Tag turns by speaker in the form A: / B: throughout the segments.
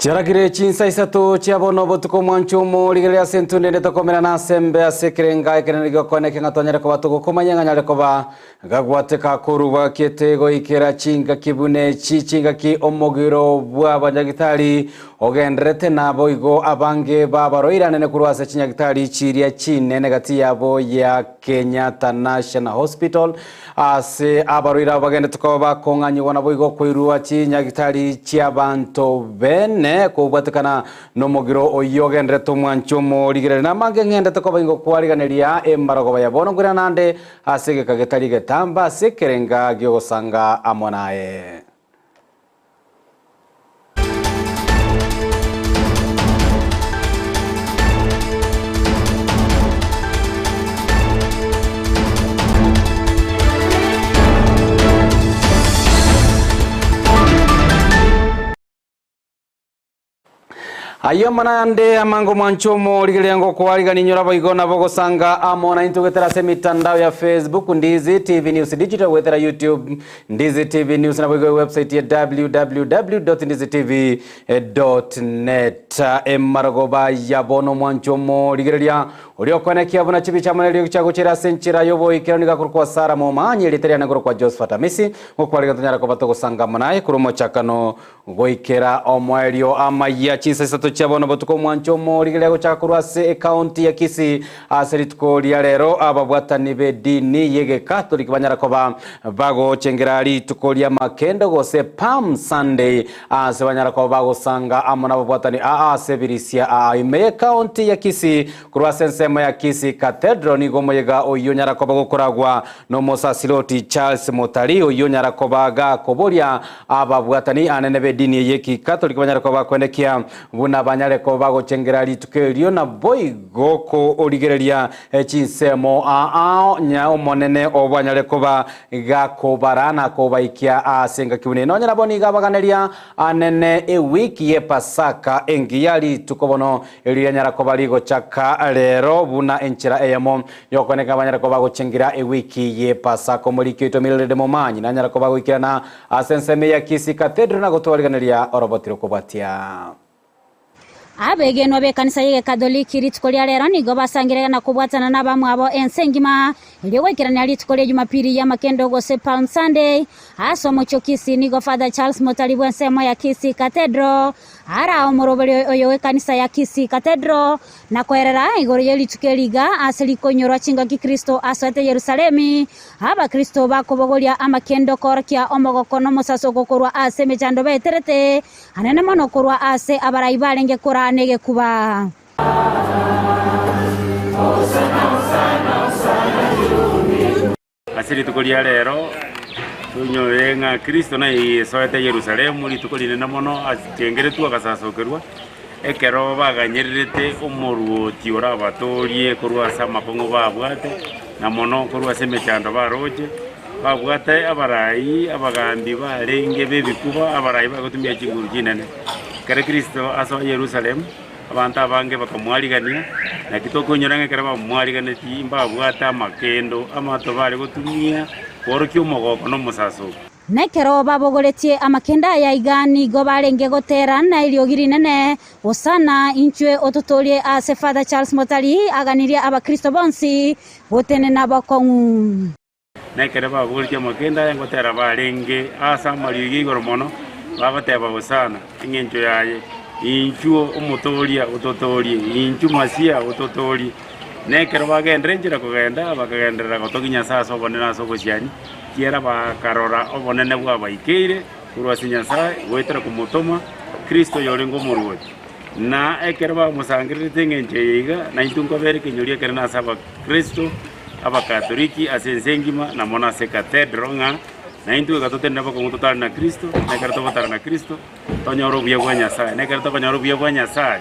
A: Chiarakire chinsa isato chia bono obotuko omwancho omo rigereria ase entunde ende tokomerana ase embe ase ekerenga ekenene giokone ng'a twanyare koba togokomanya ng'a nyare koba gagwateka korwa bwakiete goikera chingaki buna echi chingaki omogiro bw'abanyagitari ogendererete naboigo abange babaroire anene korwa ase chinyagitari chiria chinene gati yabo ya Kenyatta National Hospital Ase abarwaire abo bagenderete koba bakong'anyigwa naboigo koirwa chinyagitari chi'abanto bene kobwatekana nomogiro oyio ogenderete omwanchi omorigereria. Namange ng'endete koba ingokwariganeria emarogoba ya bono nkoirana naende ase egeka getari egetambe ase ekerenga gi'ogosanga amo naye. Ayio amo nayande amange omwancho omorigereria ngokoarigania inyore aboigo nabo gosanga amo naintwe goetera ase emitandao ya Facebook, Ndizi TV News Digital, goetera YouTube, Ndizi TV News naboigo ewebsite ya www.ndizitv.net. Emarogoba ya bono omwancho omorigereria oria okoenekia buna chibicha amo neriogi chiagochera ase enchera y'oboikeranu nigo akorokwa Sarah Momanyi, erieta riane nkorokwa Josephat Amisi, ngokoarigania tonyare koba togosanga amo naye korwa omochakano Goikera omoerio amayia chinsa isato chia bono botuko omwancho omorigereria gochaka korwa ase ekaunti ya Kisii ase rituko ria rero ababwatani b'edini y'egekatoliki banyara koba bagochengera rituko ri'amakendo gose Palm Sunday ase banyara koba bagosanga amo nababwatani aa ase ebirisia aa ime y'ekaunti ya Kisii korwa ase ensemo ya Kisii Cathedral nigo omoyega oyio onyara koba gokoragwa Nomosasiroti Charles Mutari, oyio onyara koba gakoboria ababwatani anene b'edini eye y'Ekikatoliki banyare koba bakwenekia buna banyare koba bagochengera rituko erio naboigo korigereria chinsemo aao nya Omonene obo anyare koba gakobara na kobaikia ase engaki buna eye. Nonya nabo nigo abaganeria anene ewiki y'Epasaka engiya rituko bono Erio rianyara koba rigochaka rero buna enchera eyemo y'okoeneka banyare koba gochengira ewiki y'Epasaka. Omoriki oito Mildred Momanyi nanyare koba goikerana ase ensemo ya Kisii Cathedral na gotwariganeria oroboti rokobwatia.
B: Abegenwa b'ekanisa y'Egekatholiki rituko ria rero nigo basangire na kobwatana nabamwabo ense engima erio goikerania rituko ria Jumapili y'amakendo gose Palm Sunday ase omochie o Kisii. Nigo Father Charles Motari bw'ensemo ya Kisii Cathedral Ara omoroberi oyo w'ekanisa ya Kisii Cathedral, na koerera igoro ye rituko eri iga ase rikonyorwa chingaki Kristo asoete Yerusalemi, Abakristo bakobogoria amakendo koorokia omogoko n'omosasoko korwa ase emechando baeterete, anene mono korwa ase abarai barenge koraa negekuba.
C: Ase rituko ria rero tonyorire ng'a Kristo nayesoete Yerusalemu rituko rinene mono achengeretwe agasasokerwa, ekero baganyererete omoruoti orabatoorie korwa ase amakong'u babwate, na mono korwa ase emechando baroche, babwate abarai abagambi barenge b'ebikuba, abarai bagotumia chinguru chinene. Ekero Kristo asoa Yerusalemu. Abanto abange bakamwarigania, naki tokoinyora ng'a ekero bamwariganetie mbabwate amakendo amato bare gotumia kworokia omogoko na omosasoko.
B: Na ekero babogoretie amakendo aya iga nigo barenge gotera na eriogi rinene, Hosana, inchwe ototoorie ase Father Charles Motari aganirie abakristo bonsi gotenena bokong'u.
C: Na ekero babogoretie amakendo aya ngotera barenge ase amariogi a igoro mono, bagoteba, Hosana! Engencho yaye, Inchuo Omotooria, ototoorie! Inchuo Masia, ototoorie! Na ekero bagenderera enchera kogenda, bakagenderera gotogia Nyasae ase obonene ase obosiani, ekiagera bakarora obonene bwabaikeire korwa ase Nyasae goetera komotoma Kristo oyorenge Omoruoti. Na ekero bamosangererete engencho eye iga, naintwe nkobera ekenyorio ekenene ase Abakristo Abakatoliki ase ense engima, na mono ase Cathedral, ng'a naintwe goika totenene bokong'u totare na Kristo, na ekero togotara na Kristo, tonyore obuya bwa Nyasae, na ekero tokonyora obuya bwa Nyasae,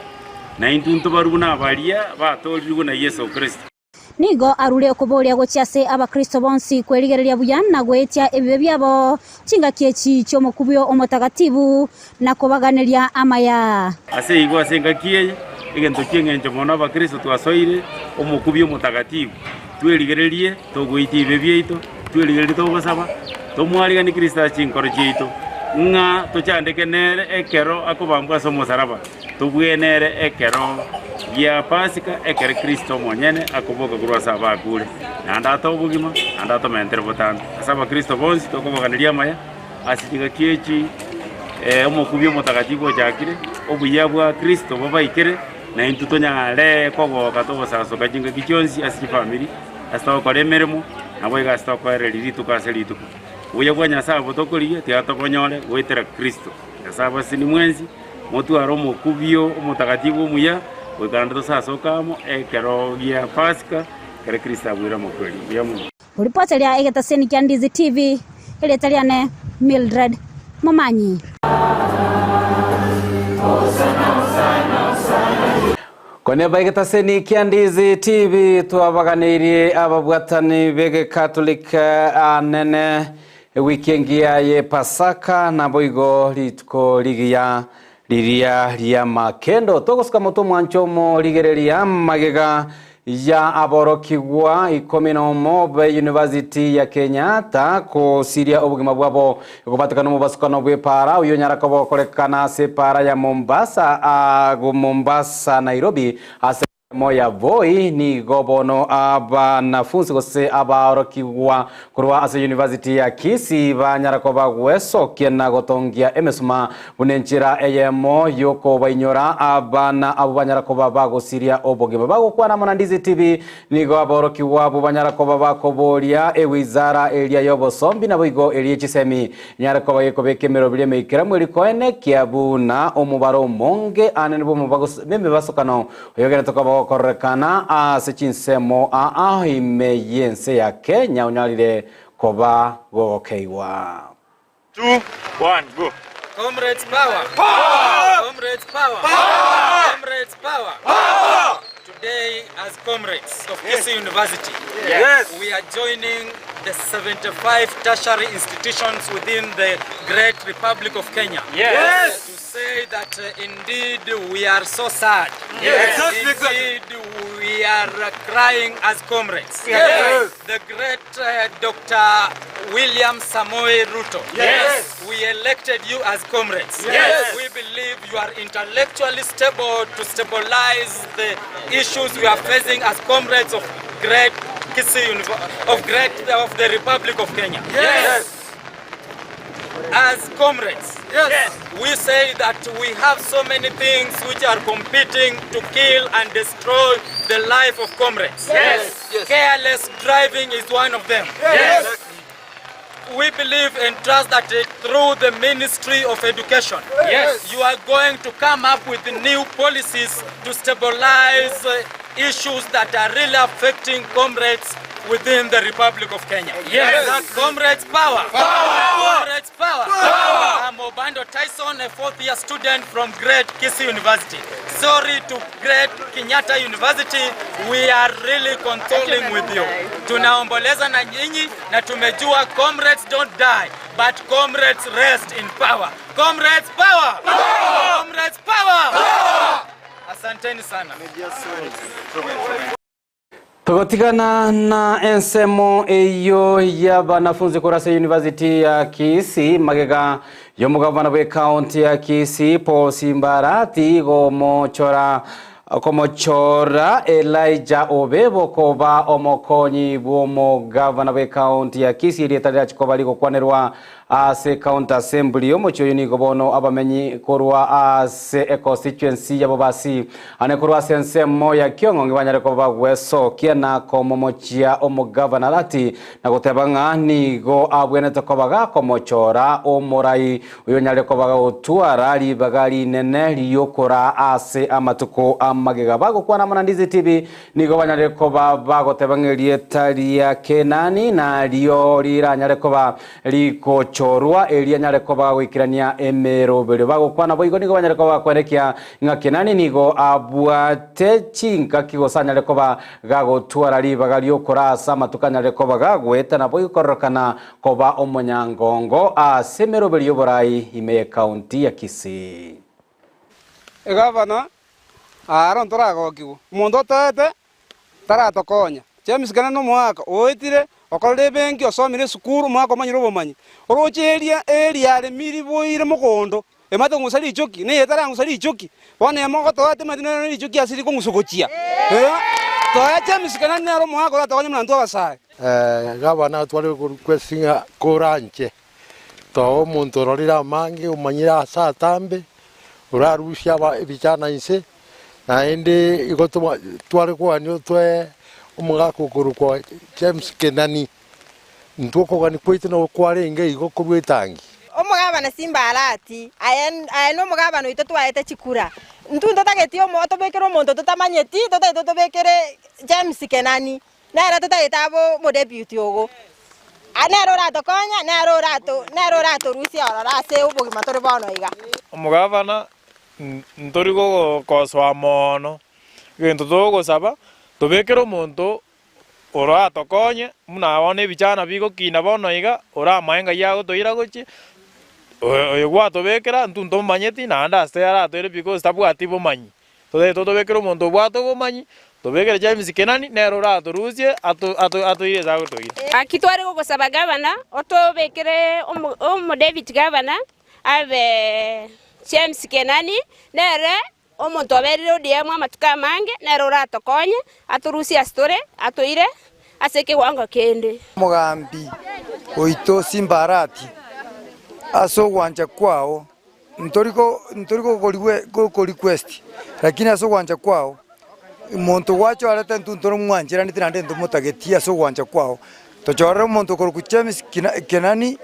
C: naintwe ntobarwe buna abaria batoorirwe na Yeso Kristo.
B: Nigo arure okoboria gochia ase Abakristo bonsi kwerigereria buya na goetia ebibe biabo chingaki echi chi'omokubio omotagatibu na kobaganeria amaya.
C: Ase igo ase engaki eye, egento ki'engencho mono Abakristo twasoire omokubio omotagatibu, twerigererie togoitia ebibe biaito, twerigererie togosaba, tomwariganie Kristo ase chinkoro chiaito. Ng'a tochandeke nere ekero akobambwa ase omosaraba, tobue nere ekero gia Pasika, ekero Kristo omonyene akoboka korwa ase abakure, naende atoe obogima, naende atomentere botambe. Ase abakristo bonsi tokoboganeria amaya ase chingaki echi omokubio omotagatifu ochakire, obuya bwa Kristo bobaikere, na intwe tonyare kogoka togosasoka chingaki chionsi ase chifamiri, ase togokora emeremo, naboigo ase tokoereria rituko ase rituko. Obuya bwa Nyasae obo tokorigia, tiga tobonyore goetera Kristo. Nyasae abasesenie mwensi, motware omokubio omotagatifu omuya, goika naende tosasoke amo ekero gia Pasika, ekero Kristo abuire amakweri. Mbuya mono.
B: Ripoti ria egetaseni kia Ndizi TV, erieta riane Mildred Momanyi.
A: Koneba egetaseni kia Ndizi TV twabaganeirie ababwatani b'Egekatoliki anene ewiki engiya ye Pasaka naboigo rituko rigiya riria ri'amakendo. Togosuka motwe omwancho omorigereria magega ya aborokigwa ikomi nomo be University ya Kenyatta kosiria obogima bwabo Okobatekana omobasukano bw'epaara oyio onyara koba okorekana ase epaara ya Mombasa aa Mombasa Nairobi ase ensemo ya Voi nigo bono abanafunsi gose abaorokigwa korwa ase University ya Kisii banyara koba gwesokia na gotongia emesuma buna enchera eyemo yokobainyora abana abwo banyara koba bagosiria obogima. Bagokwana amo na Ndizi TV Nigo aborokigwa abwo banyara koba bakoboria ewizara eria y'obosombi, naboigo eria ye chisemi, enyare koba gekobeka emeroberi emeikeramu eria koenekia buna omobaro omonge anene bw'emebasokano oyogenete koba gokororekana ase chinsemo aa ime y'ense ya Kenya onyarire koba gogokeigwa.
D: Two, one, go.
E: Comrades power! Power! Comrades power! Power! Comrades power! Power! Today, as comrades of Kisii University,
D: Yes.
E: we are joining the 75 tertiary institutions within the great Republic of Kenya.
D: Yes.
E: To say that indeed we are so sad.
D: Yes. Exactly.
E: Indeed we are crying as comrades.
D: Yes.
E: The great Doctor William Samoei Ruto.
D: Yes.
E: We elected you as comrades.
D: Yes.
E: We believe you are intellectually stable to stabilize the issues we are facing as comrades of great Kisii of great of the Republic of Kenya.
D: Yes.
E: As comrades,
D: Yes.
E: we say that we have so many things which are competing to kill and destroy the life of comrades.
D: Yes. Yes.
E: Careless driving is one of them.
D: Yes.
E: We believe and trust that through the Ministry of Education,
D: Yes.
E: you are going to come up with new policies to stabilize issues that are really affecting comrades within the Republic of Kenya.
D: Yes.
E: Comrades power.
D: Power.
E: Comrades power.
D: Power.
E: I'm Obando Tyson, a fourth year student from Great Kisii University. Sorry to Great Kenyatta University, we are really consoling with you. Tunaomboleza na nyinyi na tumejua comrades don't die, but comrades rest in power. Comrades power! Power! Comrades power! Power! Asanteni sana.
A: Togotigana na ensemo eyio y'abanafunzi korwa ase University ya Kisii magega y'omogavana bw'ecounty ya Kisii Paul Simbarati gomochora komochora Elijah Obebo koba omokonyi bw'omogavana bw'ecounty ya Kisii erieta riachi koba rigokwanerwa Ase County Assembly y'omochie oyo nigo bono abamenyi korwa ase econstituency ya Bobasi ane korwa ase ensemo ya Kiong'ong'i banyare koba bagwesokia na komomochia omogavana Lati na goteba ng'a nigo abwenerete koba gakomochora omorai oyo onyare koba gagotwara ribaga rinene riokoraa ase amatuko amagega. Bagokwana amo na Ndizi TV Nigo banyare koba bagoteba ng'a erieta ria Kenani nario riranyare koba rigochorwa, erio anyare koba goikerania emeroberio. Bagokwana boigo nigo banyare koba bakwenekia ng'a Kenani nigo abwate chingaki gose anyare koba gagotwara ribaga ri'okoraa ase amatuko anyare koba gagoeta naboigo kororokana koba omonyangongo ase emeroberio y'oborai ime y'ecounty ya Kisii.
F: Egavana Aro ntoragokigwe. Omonto otoete taratokonya. James kane nomoaka oetire, Okorire ebenki, osomire esukuru, omwaka omanyire obomanyi. Oroche eria eria aremiri boire mogondo, emate kong'usa richoki, neye etarang'usa richoki. Bono emo ogotoa temanyeti nere richoki ase rikong'usa gochia. Toa James Kenani nere omogaka oratokonye buna intwe abasae.
G: Gavana atware request ng'a koranche toa omonto ororire amange omanyire ase atambe orarusie aba ebichana inse naende igo tobwa tware kogania otoe omogaka okorokwa James Kenani, intwe okogania kwaito nabo kwarenge igo korwa etangi.
H: Omogabana Simba Arati, aye aye nomogabana oito twaete chikura. Intwe ntotageti omo otobekere omonto totamanyeti, totagete otobekere James Kenani. Nere totagete abe omodeputy ogo. Nere oratokonye, nere orato nere oratorusie ororo ase obogima tore bono iga.
I: Omogavana, ntori gokosoa moono, egento togosaba, tobekere omonto oratokonye buna bono ebichana bigokina bono iga, oramae ngai agotoira gochia, oyo gwatobekera intwe ntomomanyeti naende ase aratoire because tabwati bomanyi. Totagete totobekere omonto obwate obomanyi, tobekere James Kenani, nere oratorusie ato ato atoire ase agotoira.
J: Gaki tware gogosaba gavana, otobekere omo omodeputy gavana abe James Kenani, nere omonto oberire ODM amatuko amange, nere oratokonye, atorusie ase tore, toire ase ekewango kende.
K: Omogambi oito Simba Arati, ase ogwancha kwao Ntori ntori gokorequest, lakini ase ogwancha kwao, omonto gwachorete intwe ntoromwancheraneti naende ntomotageti ase ogwancha kwao. Tochorere omonto okorokwa James Kenani,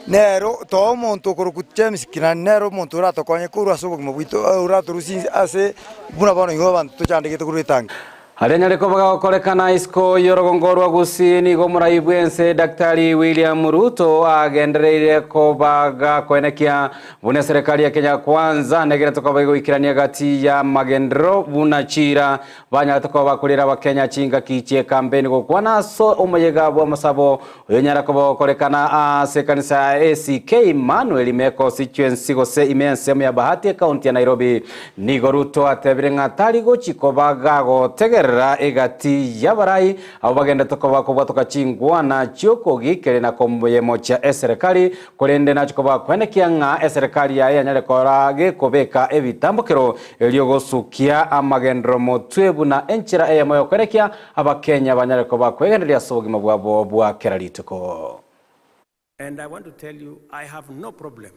K: nere toa omonto okorokwa James Kenani nere omonto oratokonye korwa ase obogima bwaito oratorusie ase buna bono igo abanto tochandegete korwa etangi.
A: Aria anyare koba gagokorekana isiko y'orogongo rwa Gusii nigo omorai bw'ense Daktari William Ruto agendereire koba gakoenekia buna eserekari ya Kenya Kwanza negerete koba egoikerania gati y'amagenderero buna chiira banyarete koba bakorera abakenya chingaki chi'ekampeni gokwana ase omoyega bw'amasabo oyonyara koba ogokorekana ase ekanisa ya ACK Emmanuel ime constituency gose ime ensemo ya Bahati ekaunti ya Nairobi. Nigo Ruto atebire ng'a tari gochi koba gagotegerera egati y'abarai abwo bagendete koba kobwatoka chingwana chi'okogiikeria na koyemochia eserekari, korende nachi koba kwenekia ng'a eserekari yaye yanyare kora gekobeka ebitambokero erio gosukia amagenderero motwe buna enchera eyemo y'okwenekia Abakenya banyare koba kwegendereria ase obogima bwabo bwa kera rituko.
L: And I want to tell you I have no problem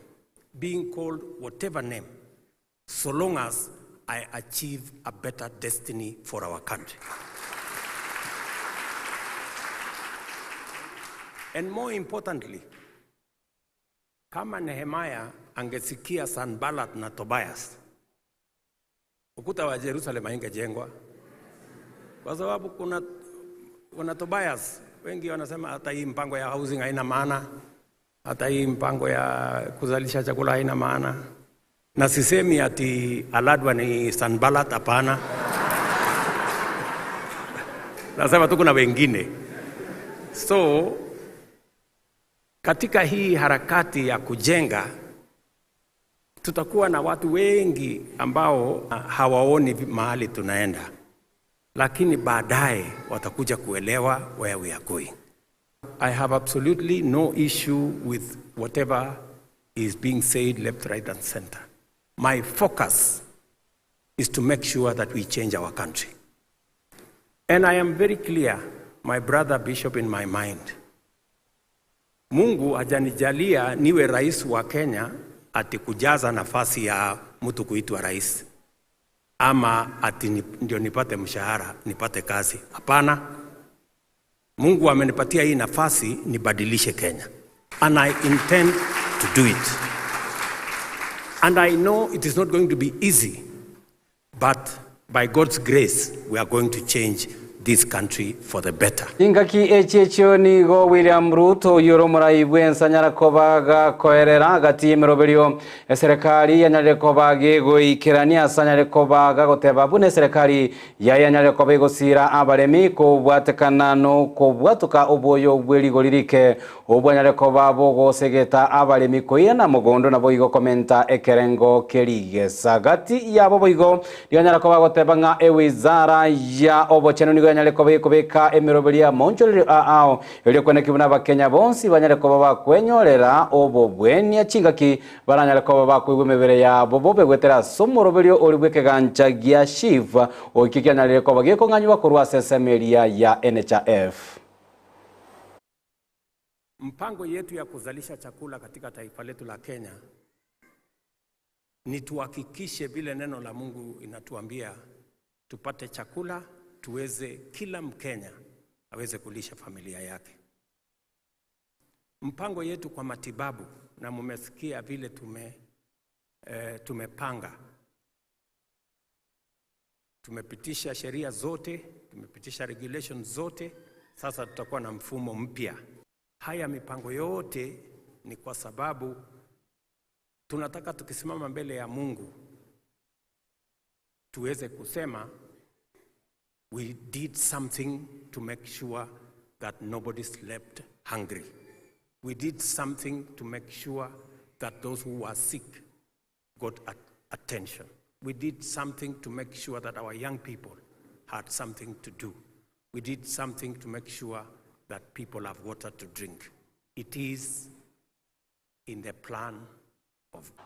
L: being called whatever name so long as I achieve a better destiny for our country. And more importantly, kama Nehemiah angesikia Sanballat na Tobias, ukuta wa Jerusalem haingejengwa kwa sababu kuna, kuna Tobias wengi wanasema hata hii mpango ya housing haina maana, hata hii mpango ya kuzalisha chakula haina maana. Na sisemi ati Aladwa ni Sanballat, hapana. Nasema tu kuna wengine. So katika hii harakati ya kujenga tutakuwa na watu wengi ambao hawaoni mahali tunaenda, lakini baadaye watakuja kuelewa where we are going. I have absolutely no issue with whatever is being said left, right and center. My focus is to make sure that we change our country. And I am very clear, my brother Bishop, in my mind. Mungu hajanijalia niwe rais wa Kenya ati kujaza nafasi ya mtu kuitwa rais ama ati ndio nipate mshahara nipate kazi. Hapana, Mungu amenipatia hii nafasi nibadilishe Kenya, and I intend to do it. And I know it is not going to be easy, but by God's grace we are going to change this country for the better.
A: Chingaki echi echio nigo William Ruto oyio ore omorai bw'ense anyare koba gakoerera gati y'emeroberio eserekari yanyarire koba gegoikerania ase anyare koba gagoteba buna eserekari yaye yanyarire koba egosira abaremi kobwatekana nokobwatoka oboyo bwe rigori rike obwanyare koba bogosegeta abaremi koirana mogondo nabo igo komenta ekerengo kerigesa gati yabo boigo nigo anyare koba goteba ng'a ewizara ya obochenu nigo yanyare koba gekobeka emeroberio y'amaonchorerio ao erio kweneki buna abakenya bonsi banyare koba bakwenyorera obobwenia chingaki baranyare koba bakoigwa emebere yabo bobe goetera ase omoroberio oria bw'ekegancha gia SHIF oikio kianyarire koba gekong'anywa korwa ase ensemo eria ya NHIF.
L: Mpango yetu ya kuzalisha chakula katika taifa letu la Kenya ni tuhakikishe vile neno la Mungu inatuambia tupate chakula tuweze, kila Mkenya aweze kulisha familia yake. Mpango yetu kwa matibabu, na mumesikia vile tume, eh, tumepanga tumepitisha sheria zote, tumepitisha regulations zote. Sasa tutakuwa na mfumo mpya. Haya mipango yote ni kwa sababu tunataka tukisimama mbele ya Mungu tuweze kusema we did something to make sure that nobody slept hungry. We did something to make sure that those who were sick got attention. We did something to make sure that our young people had something to do. We did something to make sure that people have water to drink. It is in the plan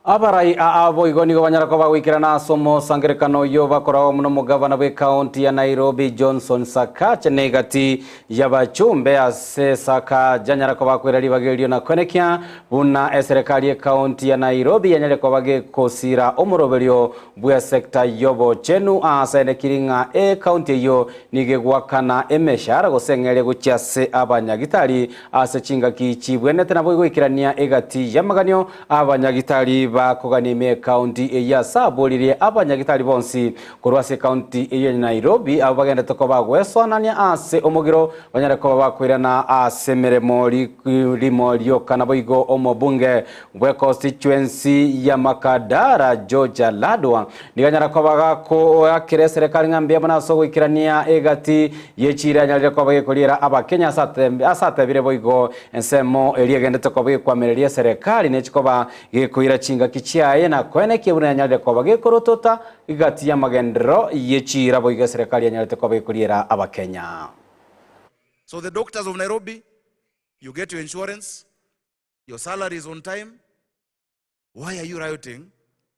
A: Abarai abo igo nigo banyara koba goikerana ase omosangerekano oyo bakoragwo muno omogavana bwe ekaunti ya Nairobi Johnson Sakaja na egati y'abachumbe ase Sakaja anyara koba akoira ribaga erio na koenekia buna eserekari y'ekaunti ya Nairobi yanyare koba gekosira omoroberio bw'esecta y'obochenu ase aenekiri ng'a ekaunti eyio nigo egwakana emeshahara gose eng'eria gochia ase abanyagitari ase chingaki chibwenerete nabo igoikerania egati y'amaganio abanyagitari bakogania ime ekaunti eyio ase aboririe abanyagitari bonsi korwa ase ekaunti eyio ya Nairobi abwo bagenderete koba bagoesoanania ase omogiro banyare koba bakoirana ase emeremo rimo rioka naboigo omobunge bwe constituency ya Makadara George Ladwa nigo anyara koba gakoakera eserekari ng'a mbuya mono ase ogoikerania egati ye chiira anyarire koba gekoriera abakenya ase atebire boigo ensemo eria egenderete koba gekwamireria eserekari nechikoba gekoira chingaki chiaye na koenekia buna yanyarire koba gekorotota gati y'amagenderero ye chiira boigo eserekari yanyarete koba gekoriera abakenya.
M: So the doctors of Nairobi, you get your insurance, your salary is on time. Why are you rioting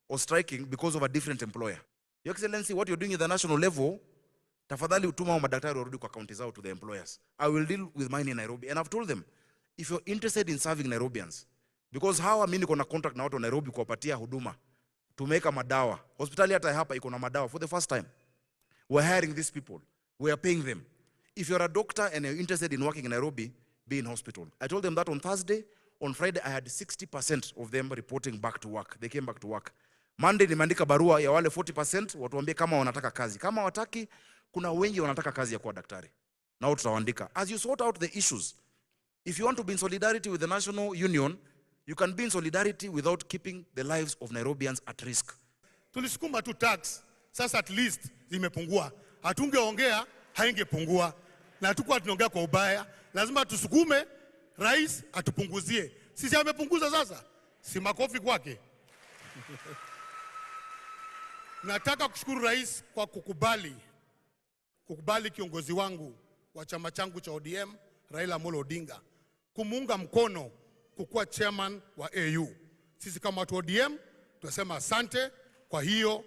M: or striking because of a different employer? Your Excellency, what you're doing at the national level, tafadhali utuma hao madaktari warudi kwa county zao to the employers. I will deal with mine in Nairobi. And I've told them, if you're interested in serving Nairobians, because hawa mimi niko na contract na watu wa Nairobi kuwapatia huduma, tumeweka madawa. Hospitali hata hapa iko na madawa for the first time. We're hiring these people. We are paying them. If you're a doctor and you're interested in working in Nairobi, be in hospital. I told them that on Thursday. On Friday, I had 60% of them reporting back to work. They came back to work. Monday, nimeandika barua ya wale 40% watuambie kama wanataka kazi. Kama hawataki, kuna wengi wanataka kazi ya kuwa daktari. Nao tutawaandika. As you sort out the issues, if you want to be in solidarity with the national union, you can be in solidarity without keeping the lives of Nairobians at risk.
N: Tulisukuma tu tax, sasa at least zimepungua. Hatungeongea haingepungua, na hatukuwa tunaongea kwa ubaya. Lazima tusukume rais atupunguzie. Sisi amepunguza sasa, si makofi kwake. Nataka kushukuru rais kwa kukubali kukubali kiongozi wangu wa chama changu cha ODM Raila Amolo Odinga kumuunga mkono kukuwa chairman wa AU. Sisi kama watu wa ODM tunasema asante kwa hiyo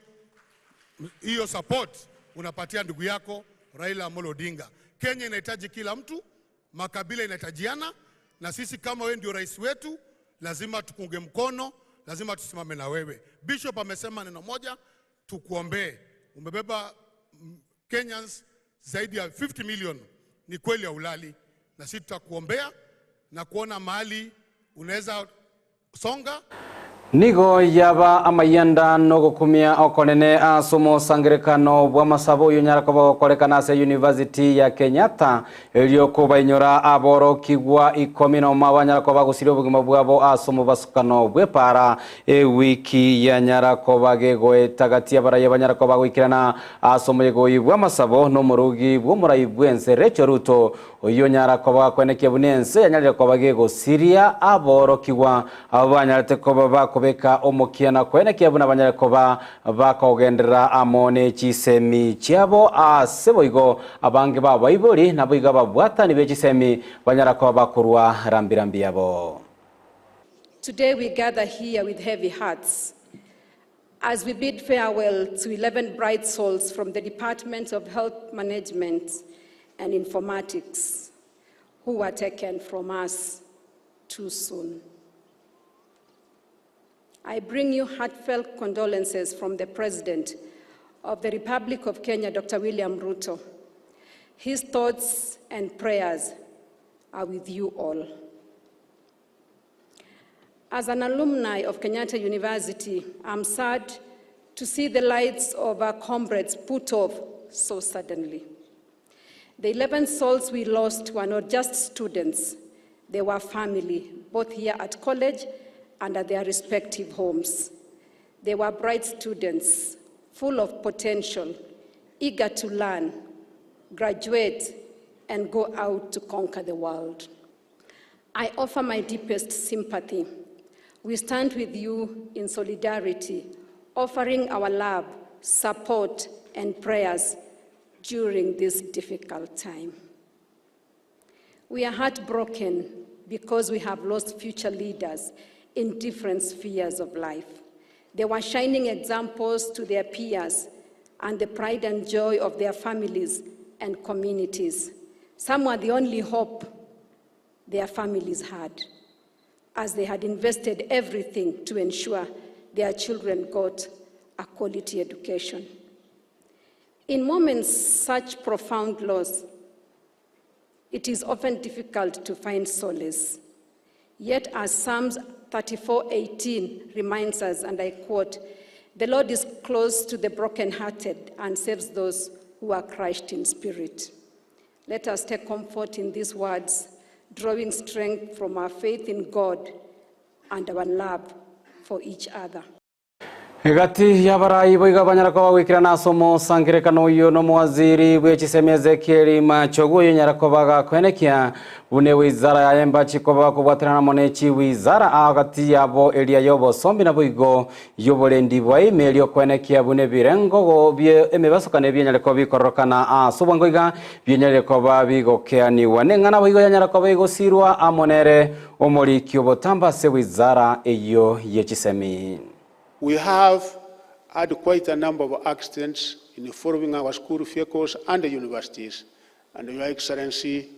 N: hiyo support unapatia ndugu yako Raila Amolo Odinga. Kenya inahitaji kila mtu, makabila inahitajiana, na sisi kama wewe ndio rais wetu, lazima tukuunge mkono, lazima tusimame na wewe. Bishop amesema neno moja, tukuombee. Umebeba Kenyans zaidi ya 50 million, ni kweli haulali, na sisi tutakuombea na kuona mahali unaweza songa.
A: Nigo yaba amayanda nogokumia okonene ase omosangerekano bw'amasabo oyo onyara koba gokorekana ase University ya Kenyatta erio kobainyora aborokigwa ikomi na omo abanyara koba gosiria obogima bwabo ase omobasukano bw'epara ewiki yanyara koba gegoeta gati abaraiyo banyara koba goikerana ase omoyega bw'amasabo na omorogi bw'omorai bw'ense Rachel Ruto oyio onyara koba gakwenekia buna ense yanyarire koba gegosiria aborokigwa abo banyarete koba bakobe kobeka omokia na koenekia buna banyare koba bakogenderera amo ne chisemi chiabo ase boigo abange b'abaibori naboigo ababwatani be chisemi banyara koba bakorua rambi-rambi yabo.
O: Today we gather here with heavy hearts as we bid farewell to 11 bright souls from the Department of Health Management and Informatics who were taken from us too soon. I bring you heartfelt condolences from the President of the Republic of Kenya, Dr. William Ruto. His thoughts and prayers are with you all. As an alumni of Kenyatta University, I'm sad to see the lights of our comrades put off so suddenly. The 11 souls we lost were not just students, they were family, both here at college and at their respective homes. They were bright students, full of potential, eager to learn, graduate, and go out to conquer the world. I offer my deepest sympathy. We stand with you in solidarity, offering our love, support, and prayers during this difficult time. We are heartbroken because we have lost future leaders in different spheres of life. They were shining examples to their peers and the pride and joy of their families and communities. Some were the only hope their families had, as they had invested everything to ensure their children got a quality education. In moments such profound loss, it is often difficult to find solace. Yet, as Psalms 34:18 reminds us, and I quote, "The Lord is close to the brokenhearted and saves those who are crushed in spirit." Let us take comfort in these words, drawing strength from our faith in God and our love for each other.
A: Egati y'abarai boigo banyara koba goikerana ase omosangererekano oyio na omowaziri bwe chisemi Ezekiel Machogu oyio onyara koba gakoenekia buna ewizara yaye mbachi koba bakobwaterana amo ne chiwizara agati yabo eria y'obosombi naboigo y'oborendi bwa ime erio koenekia buna ebirengo bie emebasokano ebianyare koba bikororokana ase obwango iga bianyarire koba bigokeanigwa neng'ana boigo yanyara koba egosirwa amo nere omoriki obotambe ase ewizara eyio ye chisemi.
P: We have had quite a number of accidents involving our school vehicles and the universities. And Your Excellency,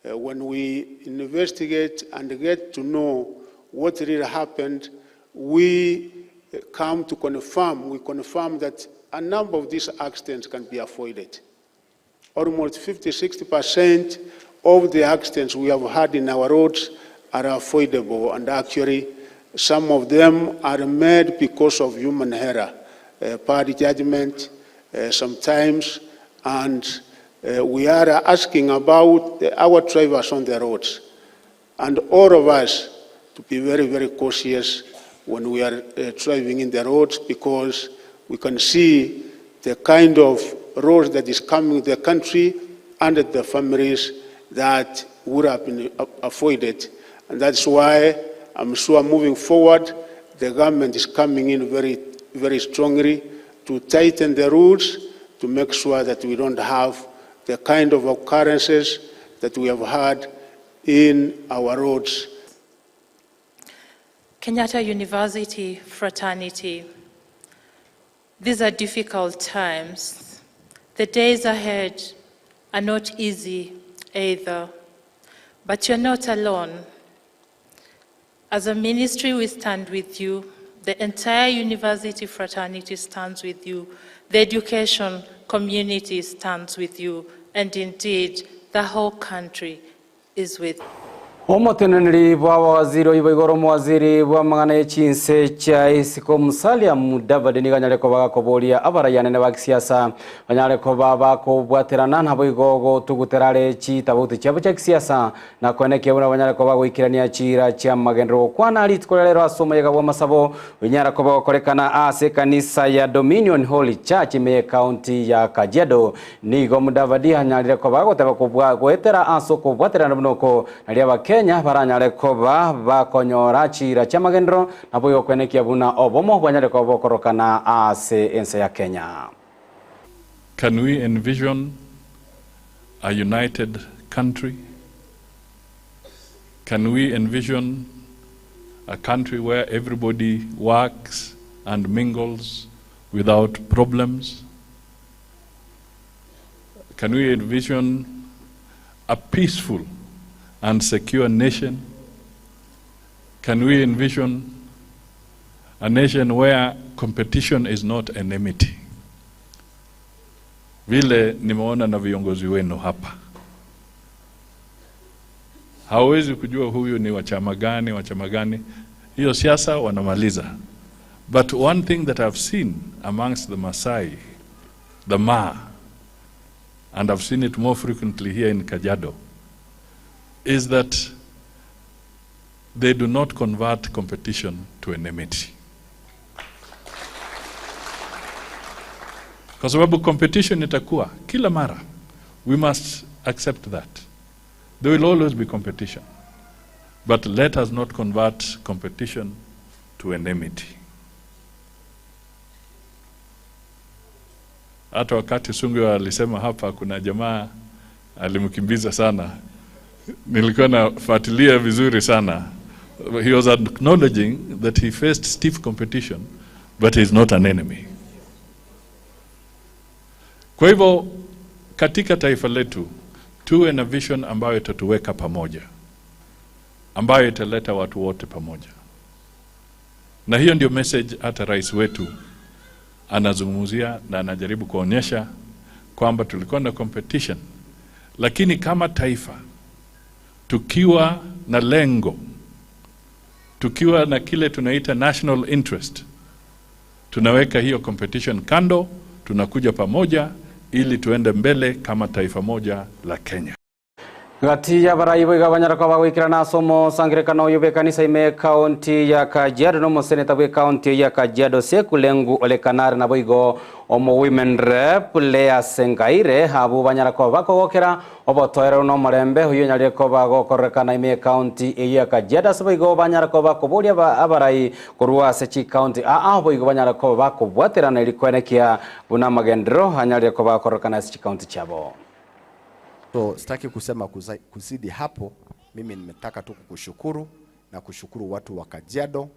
P: uh, when we investigate and get to know what really happened, we uh, come to confirm, we confirm that a number of these accidents can be avoided. Almost 50, 60% of the accidents we have had in our roads are avoidable, and actually, some of them are made because of human error, uh, bad judgment uh, sometimes, and uh, we are asking about the, our drivers on the roads, and all of us to be very, very cautious when we are uh, driving in the roads because we can see the kind of roads that is coming to the country and the families that would have been avoided. And that's why I'm sure moving forward, the government is coming in very, very strongly to tighten the rules to make sure that we don't have the kind of occurrences that we have had in our roads.
Q: Kenyatta University fraternity. These are difficult times. The days ahead are not easy either. But you're not alone. As a ministry, we stand with you. The entire university fraternity stands with you. The education community stands with you. And indeed, the whole country is with you.
A: Omoteneneri bw'abawaziri oibo igoro omowaziri bw'amang'ana ye chinse chia isiko Musalia Mudavadi nigo anyare koba gakoboria abarai anene ba kisiasa banyare koba bakobwaterana nabo igo gotugutera are chitabauti chiabo chia kisiasa na koenekia buna banyare koba goikerania chira chia magenderero gokwana rituko ria rero ase omoyega bwa amasabo onyara koba gokorekana ase ekanisa ya Dominion Holy Church ime ye county ya Kajiado nigo Mudavadi anyarire koba goteba kobua goetera ase okobwaterana buna oko naria abakenya Abakenya baranyare koba bakonyora chiira chi'amagenderero naboigo kwenekia buna obomo bwanyare koba bokorokana ase ense ya Kenya.
R: Can we envision a united country? Can we envision a country where everybody works and mingles without problems? Can we envision a peaceful and secure nation? Can we envision a nation where competition is not enmity? Vile nimeona na viongozi wenu hapa, hawezi kujua huyu ni wa chama gani, wa chama gani. Hiyo siasa wanamaliza. But one thing that I've seen amongst the Maasai, the Ma, and I've seen it more frequently here in Kajiado, is that they do not convert competition to enmity. Kwa sababu competition itakuwa kila mara. We must accept that. There will always be competition. But let us not convert competition to enmity. Hata wakati Sungu alisema hapa kuna jamaa alimkimbiza sana, nilikuwa nafuatilia vizuri sana. He was acknowledging that he faced stiff competition, but he is not an enemy. Kwa hivyo katika taifa letu tuwe na vision ambayo itatuweka pamoja, ambayo italeta watu wote pamoja, na hiyo ndio message hata rais wetu anazungumzia na anajaribu kuonyesha kwamba tulikuwa na competition, lakini kama taifa tukiwa na lengo, tukiwa na kile tunaita national interest, tunaweka hiyo competition kando, tunakuja pamoja ili tuende mbele kama taifa moja la Kenya.
A: Gati ya barai boiga banyara kwa bagwikirana ase omosangerekano oyo bwa ekanisa ime ekaunti ya Kajiado na omoseneta bwa ekaunti ya Kajiado Sekulengu Ole Kanare nabo igo omo women rep Lea Sengaire abo banyara kwa bakogokera obotoerero na omorembe oyo onyarire koba gokorekana ime ekaunti eyio ya Kajiado ase boigo banyara koba bakoboria abarai korwa ase chikaunti aa boigo banyara koba bakobwaterana eri kwenekia buna amagenderero anyarire koba akorekana ase chikaunti chiabo.
S: So sitaki kusema kuzidi hapo. Mimi nimetaka tu kukushukuru na kushukuru watu wa Kajiado,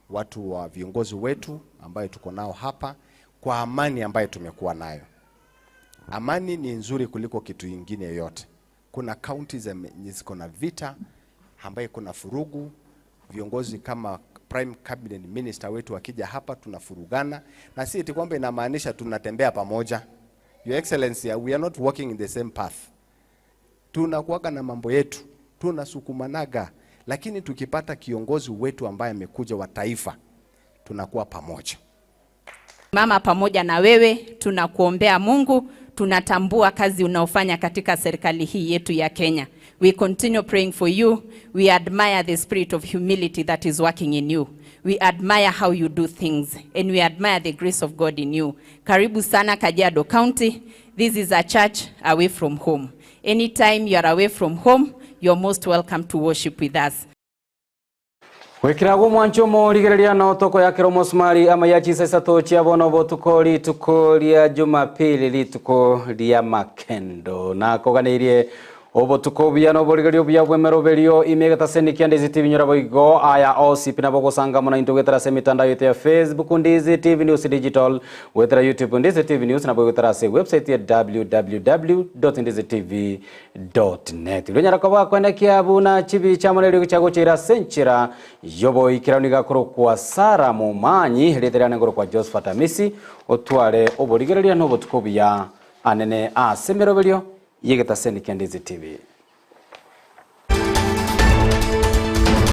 S: watu wa viongozi wetu ambayo tuko nao hapa kwa amani ambayo tumekuwa nayo. Amani ni nzuri kuliko kitu ingine yoyote. Kuna kaunti ziko na vita ambayo kuna furugu, viongozi kama Prime Cabinet Minister wetu akija hapa tunafurugana, na si eti kwamba inamaanisha tunatembea pamoja. Your Excellency, we are not walking in the same path. Tunakuwaga na mambo yetu, tunasukumanaga, lakini tukipata kiongozi wetu ambaye amekuja wa taifa, tunakuwa pamoja.
T: Mama, pamoja na wewe tunakuombea Mungu, tunatambua kazi unaofanya katika serikali hii yetu ya Kenya. We continue praying for you. We admire the spirit of humility that is working in you. We admire how you do things and we admire the grace of God in you. Karibu sana Kajiado County. This is a church away from home. Anytime you are away from home, you're most welcome to worship with us.
A: Gwikiragwo mwancho morigereria no toko yakero omosumari ama ya chisa isato chia bono botuko rituko ria Jumapili rituko ria makendo na koganeirie obotuko buya na oborigerio buya bwemeroberio ime getaseni kia Ndizi TV nyora boigo aya OCP nabo gosanga mona into gwetera ase mitandao yetu ya Facebook Ndizi TV News Digital, gwetera YouTube Ndizi TV News nabo gwetera ase website ya www.ndizitv.net. Lwenyara kwa kwendekia buna chibi cha monerio chago chira senchira yobo ikirani gakoro kwa Sara Mumanyi riterane ngoro kwa Josephat Amisi otware oborigereria no botuko buya anene ase meroberio yegetaseni kia Ndizi TV.